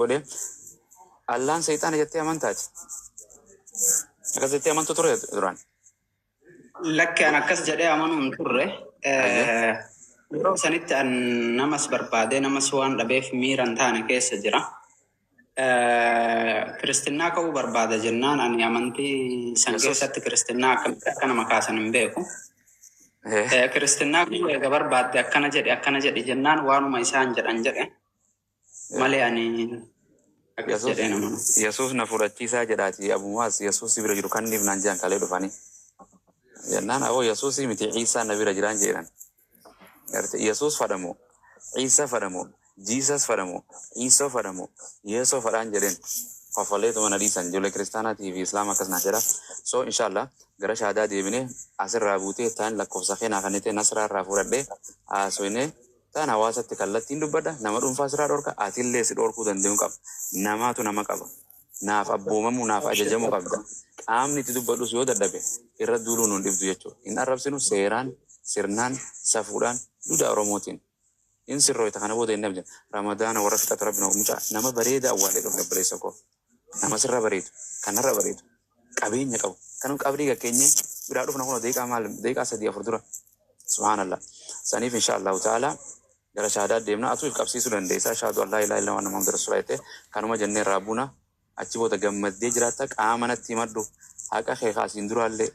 Godhe Allaan seexaana jettee amantaati. Akkas jettee amantu ture duraan. Lakki, an akkas jedhee amanuu hin turre. Ayyee. Yeroo sanitti an namas barbaadee namas waan dhabeef miira hin taane keessa jira. Kiristinnaa ka'uu barbaada jennaan ani amantii san Yesuus. keessatti kiristinnaa akkamitti akka nama kaasan hin beeku. Kiristinnaa ka'uu eega barbaadde akkana jedhe akkana jedhe jennaan waanuma isaan jedhan jedhe malee ani akkas Yesuus jedhee nama. Yesuus na fudhachiisaa jedhaati Abu Muwaaz Yesuus si bira jiru kanniif naan jedhan kalee dhufanii. Jennaan aboo Yesuus miti, Ciisaa na bira jiraan jedhan. Garte Yesuus fadhamu, Ciisaa fadhamu, Jesus fadhamu, Ciisoo fadhamu, Yeesoo fadhaan jedheen. Kofaleetuma na dhiisan ijoollee kiristaanaatii fi islaama akkas naan jedha. So inshallah gara shaadaa deebinee asirraa buutee taan lakkoofsa keenaa kan ta'e Nasraa irraa fudhadhee haasofnee taan hawaasatti kallattiin dubbadha. Nama dhuunfaa sirraa dhorka, atillee si dhorkuu danda'u qaba. Namaatu nama qaba. Naaf abboomamuu, naaf ajajamuu qabda. Qaamni itti dubbadhus yoo dadhabe irra duuluu nuun dhibdu jechuudha. Hin arrabsinu, seeraan, sirnaan, safuudhaan, duudhaa Oromootiin. In sirrooyta kana booda hin dhabde. Ramadaana warra fixatu rabbi nama mucaa nama bareeda awwaalee dhufne, obboleessa koo. Nama sirra bareedu, kanarra bareedu, qabeenya qabu. Kan qabrii gakkeenye biraa dhufna kun daqiiqaa maal, daqiiqaa 3 4 dura. Subhaanallah. Saniif insha Allahu ta'ala gara shaadaa deemna. Atuu if qabsiisuu dandeessa. أشهد أن لا إله إلا الله وأن محمد رسول الله jettee kanuma jennee irraa buuna. Achi booda gammaddee jiraatta. Qaama natti himadhu. Haqa kee kaasiin duraallee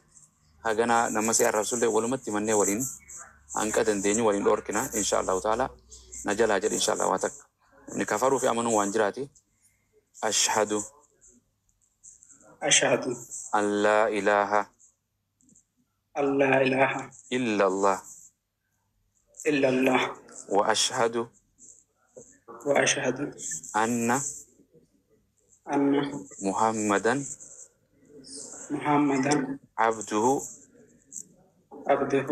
hagana nama si arrabsullee walumatti himannee waliin hanqa dandeenyu waliin dhorkina insha Allahu ta'ala. Na jalaa jedhi insha Allah waa takka. Namni kafaruu fi amanuun waan jiraati. أشهد أشهد أن لا إله أن لا إله إلا الله إلا الله وأشهد وأشهد أن أن محمدا محمدا عبده عبده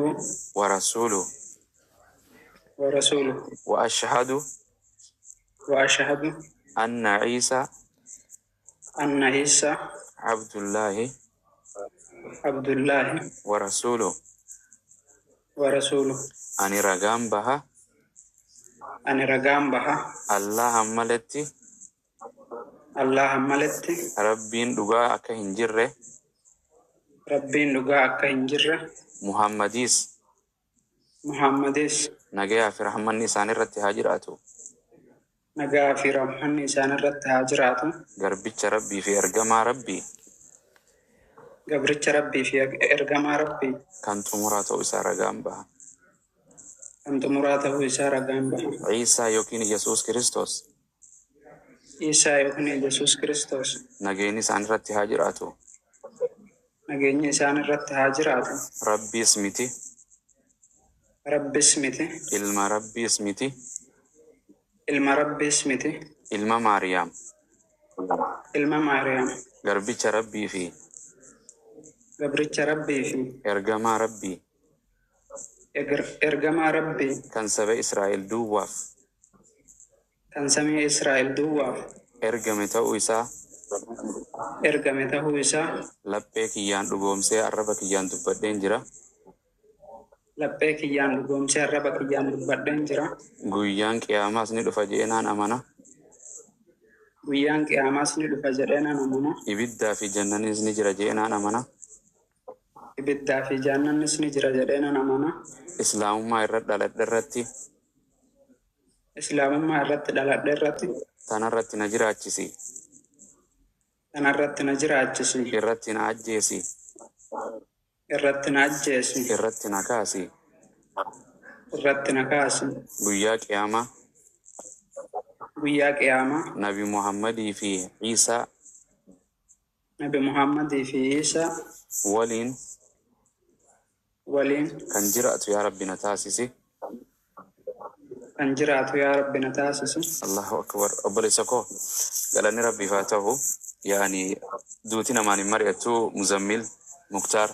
ورسوله ورسوله وأشهد وأشهد أن عيسى أن عيسى عبد الله عبد الله ورسوله ورسوله. Ani ragaan baha Ani ragaan baha Allahan maletti Allahan maletti Rabbiin dhugaa akka hin jirre, Rabbiin dhugaa akka hin jirre, Muhammadis Muhammadis nagayaa fi rahmanni isaan irratti haa jiraatu, nagaa fi rahmanni isaan irratti haa jiraatu, garbicha Rabbii fi ergamaa Rabbii gabricha Rabbii fi ergamaa Rabbii kan xumuraa ta'uu isaa ragaan baha. Kan xumuraa ta'uu isaa ragaan baha. Ciisaa yookiin Yesuus Kiristoos Isaa yookiin Yesuus Kiristoos nageenyi isaan irratti haa jiraatu. Nageenyi isaan irratti haa jiraatu. Rabbiis miti, Rabbis miti, ilma Rabbiis miti, ilma Rabbiis miti, ilma Maariyaam, ilma Maariyaam, garbicha Rabbii fi gabricha Rabbii fi ergamaa Rabbii ergamaa Rabbii kan saba Israa'el duwwaaf kan samii Israa'el duwwaaf ergame ta'uu isaa ergame ta'uu isaa laphee kiyyaan dhugoomsee arraba kiyyaan dubbadheen jira. Laphee kiyyaan dhugoomsee arraba kiyyaan dubbadheen jira. Guyyaan qiyaamaas ni dhufa je'eenaan amana. Guyyaan qiyaamaas ni dhufa jedhee nan amana. Ibiddaa fi jannanis ni jira je'eenaan amana. Ibiddaa fi jannannis ni jira jedhee nan amana. Islaamummaa irra dhaladhe irratti Islaamummaa irratti dhaladhe irratti tanarratti na jiraachisi. Tanarratti na jiraachisi. Irratti na ajjeesi. Irratti na ajjeesi. Irratti na kaasi. Irratti na kaasi. Guyyaa qiyaamaa Guyyaa qiyaamaa Nabi Muhammadii fi Ciisaa Nabi Muhammadii fi Isaa waliin waliin kan jiraatu yaa Rabbi na taasisi. Kan jiraatu yaa Rabbi na taasisi. Allahu akbar. Obboleessa koo, galanni Rabbiif haa ta'u. Yaani duuti namaan hin mari'attu. Muzammil Muktaar,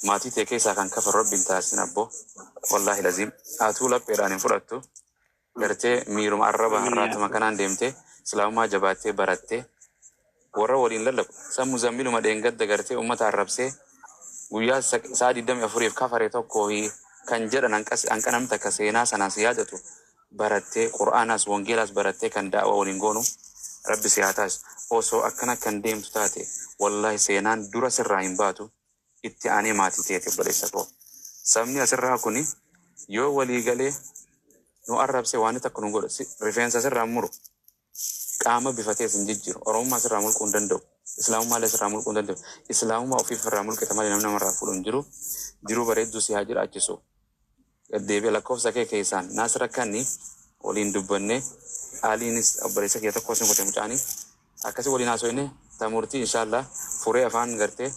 maatii ta'e keessaa kan kafaru Rabbi hin taasisin abbo. Wallaahi laziim. Atuu lapheedhaan hin fudhattu. Gartee miiruma arraba Amiin yaa har'aatuma kanaan deemtee islaamummaa jabaattee barattee warra waliin lallabu. San Muzammiluma dheengadda gartee uummata arrabsee guyyaa sa'a 24f kafare tokko kan jedhan hanqa namni takka seenaa sanaas yaadatu barattee, qur'aanaas wangeelaas barattee kan da'awaa waliin goonu. Rabbi si haa taasisu. Osoo akkana kan deemtu taate, wallahi seenaan dura sirraa hin baatu, itti aanee maatii teeti, obboleessa koo. Sabni asirraa kuni yoo walii galee nu arrabse, waan takka nu godhu, rifeensa sirraa muru, qaama bifatees hin jijjiiru, Oromummaa sirraa mulquu hin danda'u, Islaamummaa illee sirraa mulquu hin danda'u. Islaamummaa ofiif irraa mulqita malee namni namarraa fuudhu hin jiru. Jiruu bareedduu si haa jiraachisu. Deebi'e lakkoofsa kee keessaan naas rakkanni waliin dubbanne. Aliinis obboleessa kee tokko sin kute, mucaanii akkasi waliin haasofne. Tamurtii inshaallah furee afaan gartee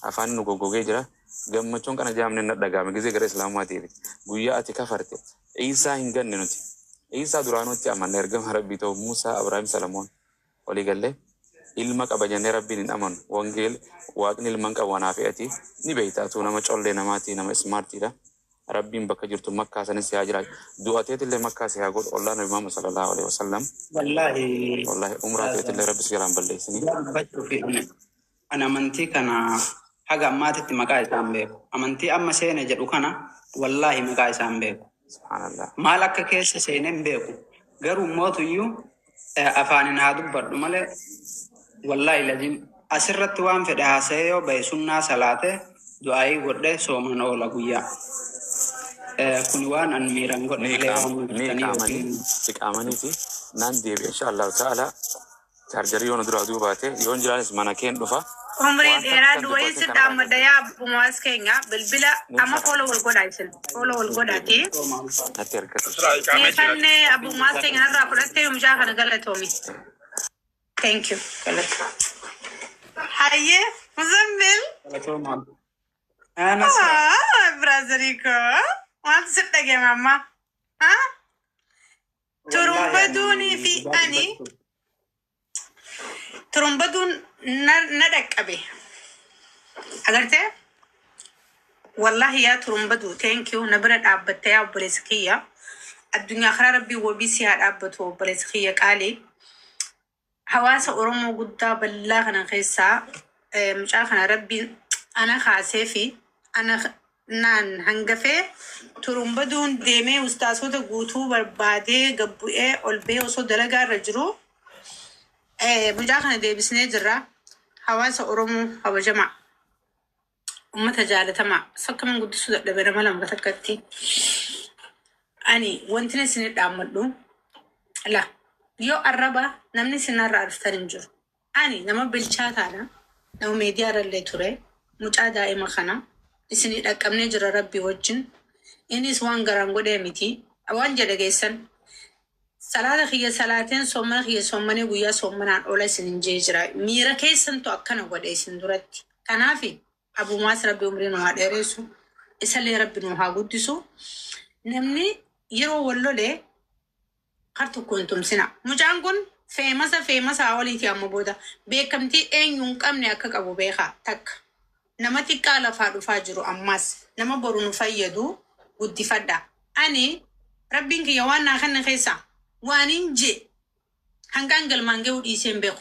afaan nu goggogee jira. Gammachuun kana jaamne na dhagahame gizee gara Islaamummaa deebi. Guyyaa ati kafarte Iisaa hin ganne. Nuti Iisaa duraanutti amanne, ergama Rabbii ta'u. Musaa, Abrahaam, Salamoon walii gallee ilma qaba jennee Rabbiin hin amanu. Wangeel Waaqni ilma hin qabu. Anaaf ati ni beekta, atuu nama collee namaati, nama smartiidha. Rabbiin bakka jirtu Makkaa sanis si haa jiraatu, du'ateetillee Makkaa si haa godhu, ollaa Nabi Muhammad sallallahu alaihi wasallam. Wallaahi. Wallahi umraa teetillee Rabbi si jalaan balleessini. Dubbachuu fi ani amantii kana haga ammaatitti maqaa isaan beeku. Amantii amma seene jedhu kana wallaahi maqaa isaan beeku. Subhaanallah. Maal akka keessa seene hin beeku. Garuu mootuyyuu afaanin haa dubbadhu malee, wallaahi lazim asirratti waan fedhe haasa'ee yoo bahe, sunnaa salaate, du'aayii godhee sooman oola guyyaa. Kuni waan an miiran godhe ni malee waan ni bultanii iqaamanii yookiin iqaamaniiti naan deebi'e insha Allahu ta'ala. Chaarjarii yoo na duraa duuba baate, yoon jiraanis mana keen dhufa. Umrii waan dheeraa takka duwwayii dubbatin si kanarraa dhaammadha yaa abbumaas keenya bilbila ni amma sara follow wal godhaa, isin follow wal godhaati. Natti ergatu. Asirraa iqaamee jira. Meeqannee abbumaas keenya narraa fudhattee mucaa kana galatoomi. Thank you. Galatoom. Hayyee Muzammil. Galatoomaa. Nasra. Ah, brother koo. Maaltu si dhagahame amma? Ah? Wallaahi Turumbaduunii ani fi dhugaa ani dubbachuuf. Turumbaduun na dhaqqabe. Agartee? Wallahi yaa turumbaduu, thank you, na bira dhaabbattee yaa obboleessa kiyya. Addunyaa karaa Rabbii wabii si haa dhaabbatu, obboleessa kiyya qaalii. Hawaasa Oromoo guddaa bal'aa kana keessaa mucaa kana Rabbiin ana kaasee fi ana naan hangafee turumbaduun deemee ustaasota guutuu barbaadee gabbu'ee ol ba'ee osoo dalagaa irra jiru mucaa kana deebisnee jirra. Hawaasa Oromoo kabajamaa. Ummata jaalatamaa, sakkaman guddisuu dadhabe nama lama takkatti. Ani wanti isin dhaammadhu la yoo arraba namni isinarraa dhuftan hin jiru. Ani nama bilchaataadha. Nama miidiyaa irrallee ture. Mucaa daa'ima kana isinii dhaqqabnee jira Rabbii wajjin. Innis waan garaan godhee miti. Waan jedhe geessan. Salaata kiyya salaateen, soomana kiyya soomanee, guyyaa soomanaan oola isin hin jee jira. Miira keessantu akkana godhe isin duratti. Kanaafi abumaas Rabbi umrii nu haa dheeressu. Isallee Rabbi nu haa guddisu. Namni yeroo wal lolee har tokko hin tumsina. Mucaan kun famousa famousaa oliiti amma booda. Beekamtii eenyu hin qabne akka qabu beekaa takka. Nama xiqqaa lafaa dhufaa jiru ammas nama boru nu fayyadu guddifadha. Ani Rabbiin kiyya waan naa kenne keessaa waan hin jee hangaan galmaan ga'uu dhiisee hin beeku.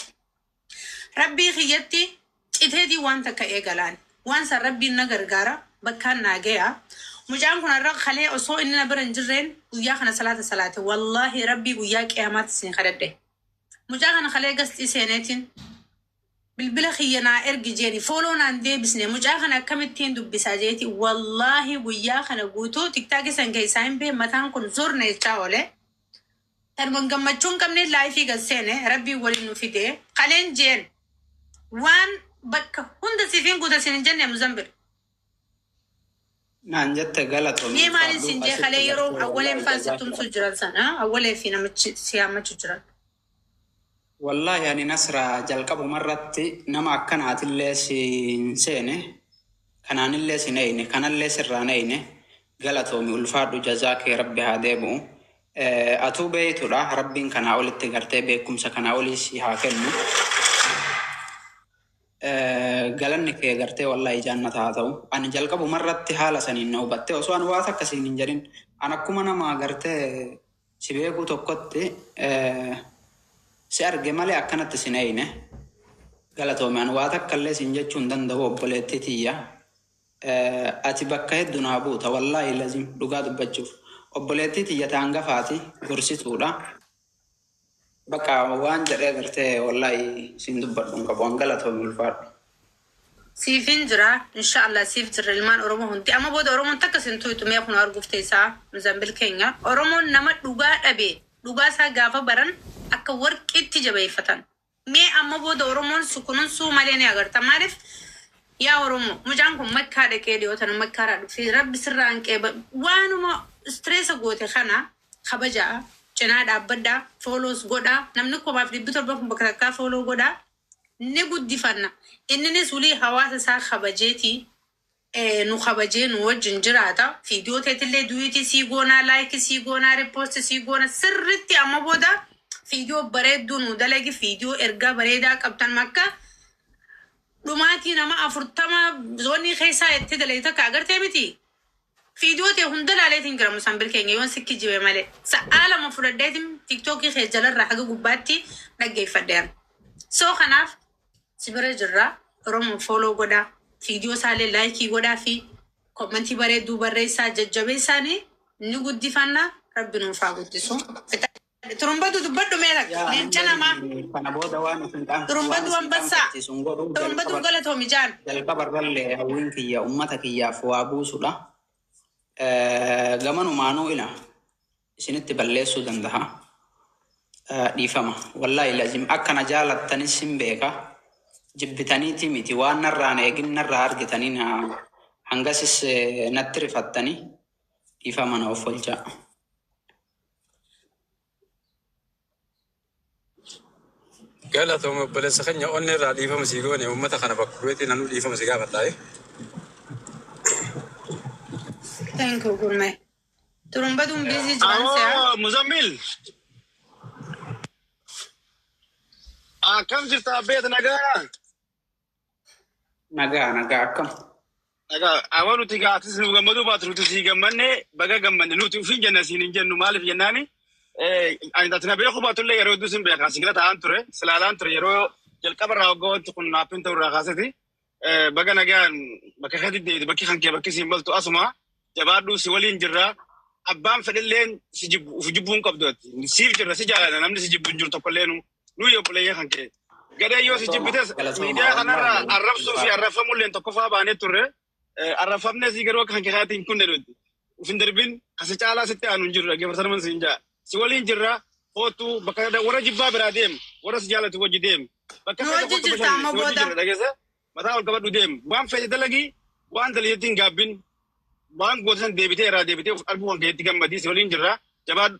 Rabbii kiyyatti citeetii waan takka eegalaan. Waan san Rabbiin na gargaara, bakkaan naa gaya. Mucaan kun har'a kalee osoo inni na bira hin jirreen guyyaa kana salaata salaate. Wallaahi Rabbii guyyaa qiyamaatti isin kadhadhe. Mucaa kana kalee gasxii seeneetiin bilbila kiyya naa ergi jeeni, follow naan deebisne. Mucaa kana akkamittiin dubbisaa jeeti, wallaahi guyyaa kana guutuu TikTokii san keessaa hin bee, mataan kun zorna jechaa oole. Tanuma gammachuu hin qabne liveii gad seene, Rabbiin waliin nu fide. Kaleen jeen waan bakka hunda siifin guuta sin hin jenne, Muzammil. Naan jette, galatoomi, Mee maaliin ulfaadhu sin jee asitti kalee yeroo gartee awwaleen wallaahi faan si jazaa tumsu jiran sana, awwalee fi namichi si hammachuu jiran. Wallaahi ani Nasra jalqabumarratti nama akkanaatillee siin seene, kanaanillee sin eeyne, kanallee sirraan eeyne. Galatoomi, ulfaadhu, jazaa kee Rabbi haa deebi'u. Atuu beeytudha, Rabbiin kanaa olitti gartee beekumsa kanaa olii si haa kennu. Galanni kee gartee wallaahi jannata haa ta'u. Ani jalqabumarratti haala saniin na hubatte osoo ani waa takka siin hin jedhin. An akkuma nama gartee si beekuu tokkotti si arge malee akkanatti sin eeyne. Galatoomi, ani waa takka illee siin jechuu hin danda'u, obboleettii tiyya. Ati bakka hedduu naa buuta, wallaahi lazim, dhugaa dubbachuuf. Obboleettii tiyya ta hangafaati, gorsituudha. Bakka waan jedhee gartee wallaahi siin dubbadhu hin qabu. An galatoomi, ulfaadhu. Siifin jira, inshallah siif jirra ilmaan Oromoo hundi. Amma booda Oromoon takka sin tuytu mee kun arguuf teessaa Mozambiil keenya. Oromoon nama dhugaa dhabe dhugaa isaa gaafa baran akka warqiitti jabeeffatan. Mee amma booda Oromoon si kunuunsuu malee ni agarta. Maaliif yaa Oromoo, mucaan kun makkaa dhaqee dhiyootan makkaarraa dhufee rabbi sirraa hin qeeba. Waanuma stress goote kana kabajaa, cinaa dhaabbadhaa, follows godhaa. Namni 700,000 kun bakka takkaa follow godhaa. Ni guddifanna. Inninis ulii hawaasa isaa kabajeetii nu kabajee nu wajjin jiraata. Viidiyoo teetillee duet sii goonaa, like sii goonaa, repost sii goona. Sirritti amma booda viidiyoo bareedduu nu dalagi, viidiyoo ergaa bareedaa qabtan makka dhumaatii nama 40 zoonii keessaa itti dalagi takka agartee miti. Viidiyoo ta'e hunda laaleetiin jira Musambil keenya yoon sikki jibe malee. Sa'aa 2 fudhadheetiin TikTokii kee jalarraa haga gubbaatti dhaggeeffadheera. So kanaaf si bira jirra. Oromoo follow godhaa. Viidiyoo isaallee like godhaa fi comment bareedduu barreessaa, jajjabeessaanii ni guddifanna. Rabbi nuuf haa guddisu. Turumbatu dubbadhu mee takka. Yaa Leenca namaa. Kana booda waan isin waan Turumbatu isin ambassaa. qaanfachiisu hin godhu. Turumbatu Jalqaba galatoomi jaan. jalqaba irrallee hawwiin kiyya ummata kiyyaaf waa buusudha. Gamanumaanuu ila isinitti balleessuu danda'a. Dhiifama. Wallaahi lazim akka na jaalattanis hin beeka. Jibbitaniiti miti, waan narraan eegin narraa argitanii na hangasis natti rifattanii, dhiifama na of olchaa. Galatooma obboleessa keenya, onni irraa dhiifama sii goone, uummata kana bakka bu'eetii nanuu dhiifama si gaafadha. Thank you, gurmee. Turumbatuun busy jiran se'a. Awoo Muzammil, akkam jirta abbeet, nagaa? Nagaa, nagaa, akkam. Nagaa, awwa nuti gaatis nu gammaduu baatu nuti sii gammanne, baga gammanne nuti ufiin jenna, siin hin jennu. Maaliif jennaani, ani ati na beekuu baatullee yeroo hedduu sin beekaa, si ta'an ture silaalaan ture yeroo jalqaba irraa waggaa wanti kun naappiin ta'u irraa kaaseti. Baga nagaan bakka keetti deebite, bakki kan kee bakki siin maltu asuma, jabaadhuu, si waliin jirra. Abbaan fedhilleen si jibbu uf jibbuu hin qabdu, ati siif jirra, si jaalladha, namni si jibbu hin jiru tokkollee, nu nuyi obboleeyyan kan kee. Gadee yoo si Galatooma, jibbites galatooma miidiyaa kanarraa wallaahi arrabsuu fi ulfaadhu. arrabfamulleen tokkoffaa baanee turre, arrabfamnes garuu akka kan kee kanatti hin kunne nuti. Uf hin darbin, kasi caalaa sitti aanu hin jiru, dhaggeeffatanii siin jaa. Si waliin jirra, kootu bakka warra jibbaa biraa deem, warra si jaalatu wajji deem. Bakka Nu feete wajji kootu jirta bashannani, amma si wajji booda. jirra, dhageessa mataa ol qabadhu deem. Waan feete dalagii, waan dalageetti hin gaabbin. Waan goota san deebitee irraa deebitee of arguu kan keetti gammadii, si waliin jirra. Jabaadhu.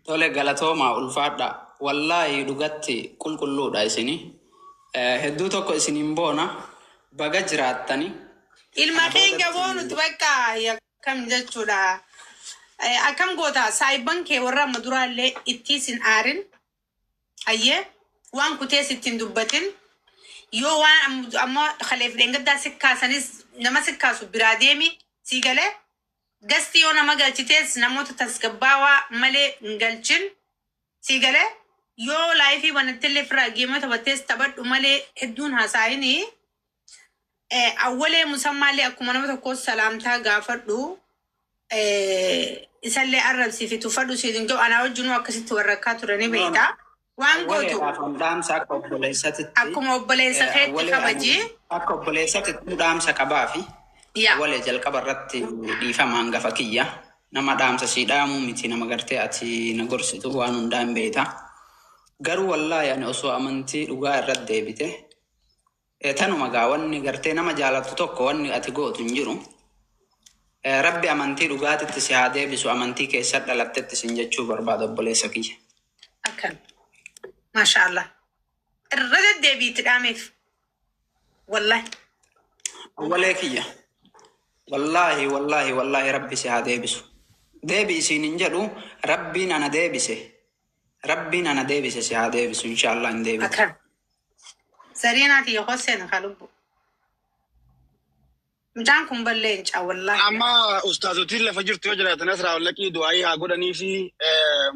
Tole, galatooma, ulfaadha. Wallaahi dhugatti qulqulluudha isini. Hedduu tokko isiniin boona, baga jiraattani. Ilma Kana keenya boodatti boonuti bakka akkam jechuudha. Akkam goota, saayibban kee warra amma duraallee itti sin aarin, ayyee waan kutees ittiin dubbatin, yoo waan amma kaleef dheengaddaa si kaasanis nama si kaasu biraa deemi, sii galee gasti yoo nama galchitees namoota tasgabbaawaa malee hin galchin, sii galee yoo live banattillee firaa game taphattees taphadhu malee hedduun haasa'inii. Awwalee musammaallee akkuma nama tokko salaamtaa gaafadhu. Isallee arrabsii fi tuffadhu siin hin jiru, anaa wajjinuu akkasitti warra akkaa turanii No, no. beektaa. Waan gootu Awwaleedhaaf an dhaamsa akka obboleessatitti. Akkuma obboleessa keetti Awwalee ani kabajii. akka obboleessatitti dhaamsa qabaa fi Yaa. awwalee jalqaba irratti dhiifama, hangafa kiyya. Nama dhaamsa sii dhaamuu miti, nama gartee ati na gorsitu, waan hundaa hin beekta. Garuu wallaahi ani osoo amantii dhugaa irratti deebite, tanuma gaa wanni gartee nama jaalattu tokko wanni ati gootu hin jiru. Rabbi amantii dhugaatitti si haa deebisu, amantii keessa dhalattetti sin jechuu barbaada, obboleessa kiyya. Akkan. Maasha Allah. Irra deddeebiitti dhaameef. Wallahi. Awwalee kiyya. Wallaahi, wallaahi, wallaahi rabbi si haa deebisu. Deebi isiin hin jedhu, rabbiin ana deebise. Rabbiin ana deebise si haa deebisu, inshallah hin deebitu. Akkan. Sariinaati yoo seen kalubbu. Mucaan kun ballee hin caa wallahi. Amma ustaazotiin lafa jirtu yoo jiraatan asirraa wallaqii du'aayii haa godhanii fi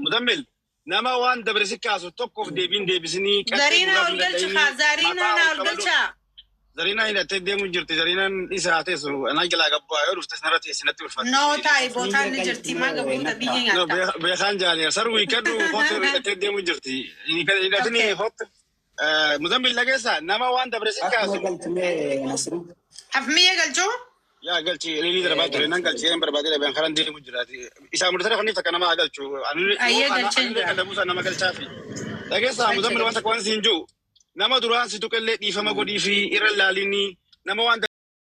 Muzammil nama waan dabre si kaasu tokkoof deebiin deebisinii. Zariinaa ol galchi haa, Zariinaa naa ol galchaa. Zariinaan hidhattee deemu jirti. Zariinaan isa haa teessu. Anaa jalaa gabbaa yoo dhuftes narra teessi natti ulfaatti. No taa'i bootaan ni jirti maa gabbuuta biyya No, nyaata. beekaan jaaniya. Saruu hiikadhu kootu hidhattee deemu jirti. Hidhatini Okay. kootu. Muzambil dhageessa nama waan dabre si Akkuma kaasu. galtumee Nasru. Hafmiyya galchuu? Yaa galchi ililii darbaa ture nan galchi een barbaadee dhabeen karaan deemu jiraati. Isaa murtee kaniif takka nama haa galchu. Ayyee galchee Anillee jira. kan dabuusaa nama galchaafi. Dhageessa Galcha Muzambil waan galcha. takka waan siin jiru. Nama duraan si tuqellee dhiifama godhii fi irra laalinii nama waan